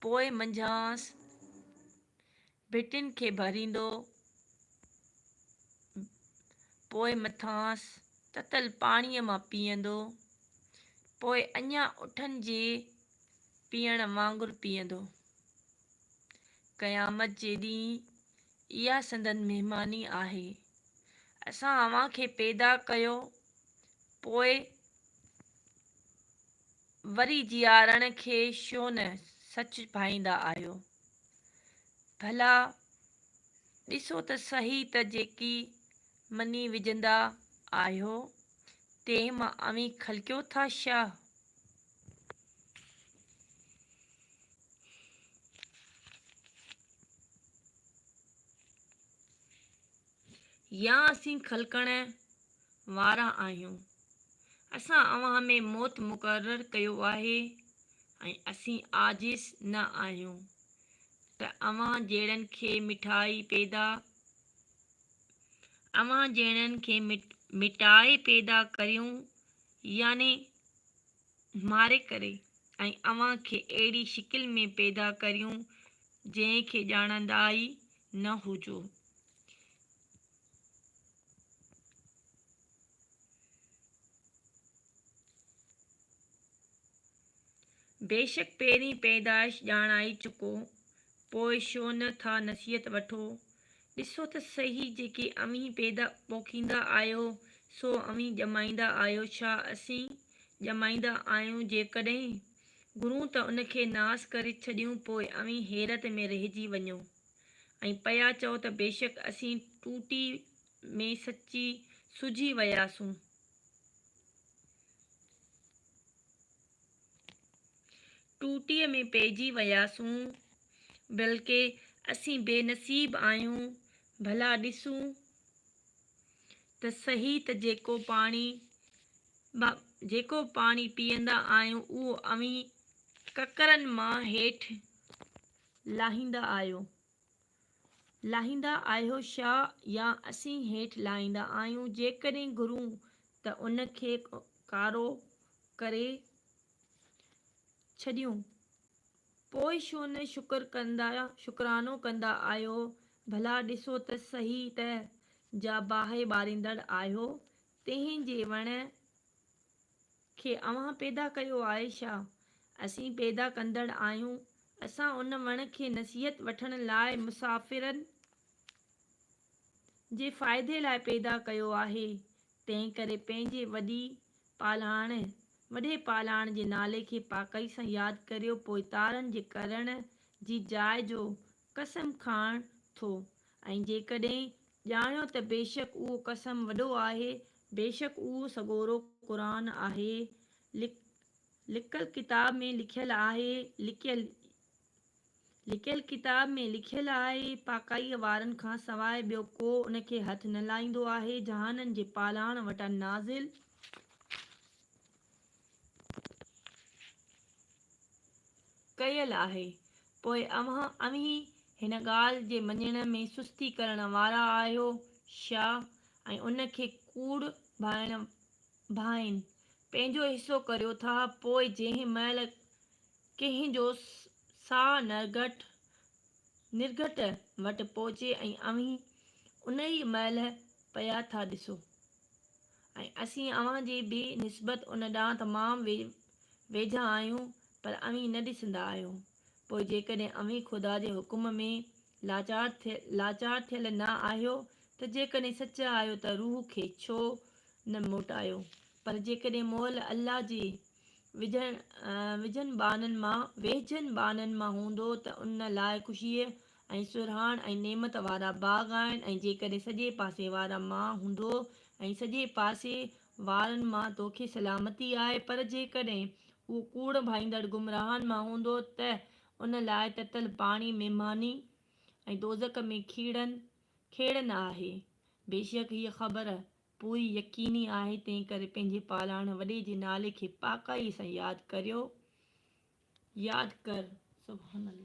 پوء منجهانئس ڀٽين کي ڀريندو، پوء مٿانئس تتل پاڻيء مان پيئندو، پوء اڃا اٺن جي پيئڻ وانگر پيئندو. قيامت جي ڏينهن اها سندن مهماني آهي. اسان اوهان کي پيدا ڪيو، پوء وري جيارڻ کي ڇو نه سچ ڀائيندا آهيو؟ ڀلا ڏسو ته سهي ته جيڪي مني وجهندا آهيو، تنهن مان اوهين خلقيو ٿا ڇا؟ يا اسين خلقڻ وارا آهيون. اسان اوهان ۾ موت مقرر ڪيو آهي ۽ اسين عاجز نه آهيون ته اوهان جهڙن کي مٺائي پيدا اوهان جهڙن کي مٽائي پيدا ڪريون يعني ماري ڪري ۽ اوهان کي اهڙي شڪل ۾ پيدا ڪريون جنهن کي ڄاڻندا ئي نه هجو. بيشڪ پهرين پيدائش ڄاڻائي چڪو، پوء ڇو نه ٿا نصيحت وٺو؟ ڏسو ته سهي جيڪي اوهين پيدا پوکيندا آهيو، سو اوهين ڄمائيندا آهيو، ڇا اسين ڄمائيندا آهيون؟ جيڪڏهن گهرون ته ان کي ناس ڪري ڇڏيون، پوء اوهين حيرت ۾ رهجي وڃو. ۽ پيا چئو ته بيشڪ اسين ٽوٽي ۾ سچي سجهي وياسون. ٽوٽيء ۾ پئجي وياسون، بلڪه اسين بي نصيب آهيون، ڀلا ڏسون ته سهي ته جيڪو پاڻي جيڪو پاڻي پيئندا آهيون اهو اوهين ڪڪرن مان هيٺ لاهيندا آهيو لاهيندا آهيو ڇا يا اسين هيٺ لاهيندا آهيون جيڪڏهن گهرون ته ان کي ڪارو ڪري ڇڏيون پوء ڇو نه شڪر ڪندا شڪرانو ڪندا آهيو ڀلا ڏسو ته سهي ته جا باهه ٻاريندڙ آهيو تنهن جي وڻ کي اوهان پيدا ڪيو آهي ڇا؟ اسين پيدا ڪندڙ آهيون. اسان ان وڻ کي نصيحت وٺڻ لاء مسافرن جي فائدي لاء پيدا ڪيو آهي، تنهنڪري پنهنجي وڏي پالهاڻ، وڏي پالهاڻ جي نالي کي پاڪائي سان ياد ڪريو، پوء تارن جي ڪرڻ جي جاء جو قسم کڻان ٿو ۽ جيڪڏهن ڄاڻيو ته بيشڪ اهو قسم وڏو آهي، بيشڪ اهو سڳورو قرآن آهي، لڪل ڪتاب ۾ لکيل آهي، لڪيل لڪيل ڪتاب ۾ لکيل آهي، پاڪائيء وارن کان سواء ٻيو ڪو ان کي هٿ نه لائيندو آهي، جهانن جي پالڻ وٽان نازل ڪيل آهي، پوء اوهان اوهين هن ڳالهه جي مڃڻ ۾ سستي ڪرڻ وارا آهيو ڇا؟ ۽ ان کي ڪوڙ ڀائڻ ڀائين پنهنجو حصو ڪريو ٿا، پوء جنهن مهل ڪنهن جو ساهه نرگهٽ نرگهٽ وٽ پهچي ۽ اوهين انهيء مهل پيا ٿا ڏسو. ۽ اسين اوهان جي به نسبت ان ڏانهن تمام ويجها آهيون، پر اوهين نه ڏسندا آهيو. پوء جيڪڏهن اوهين خدا جي حڪم ۾ لاچار ٿيل نه آهيو ته جيڪڏهن سچا آهيو ته روح کي ڇو نه موٽايو؟ پر جيڪڏهن مئل الله جي ويجهن ٻانهن مان ويجهن ٻانهن مان هوندو ته ان لاء خوشيء ۽ سرهاڻ ۽ نعمت وارا باغ آهن ۽ جيڪڏهن سڄي پاسي وارا مان هوندو ۽ سڄي پاسي وارن مان توکي سلامتي آهي پر جيڪڏهن اهو ڪوڙ ڀائيندڙ گمراهن مان هوندو ته ان لاء تتل پاڻي مهماني ۽ دوزخ ۾ کيڙن کيڙن آهي. بيشڪ هيء خبر پوري يقيني آهي تنهنڪري پنهنجي پالڻ وڏي جي نالي کي پاڪائيء سان ياد ڪريو ياد ڪر. سبحان الله.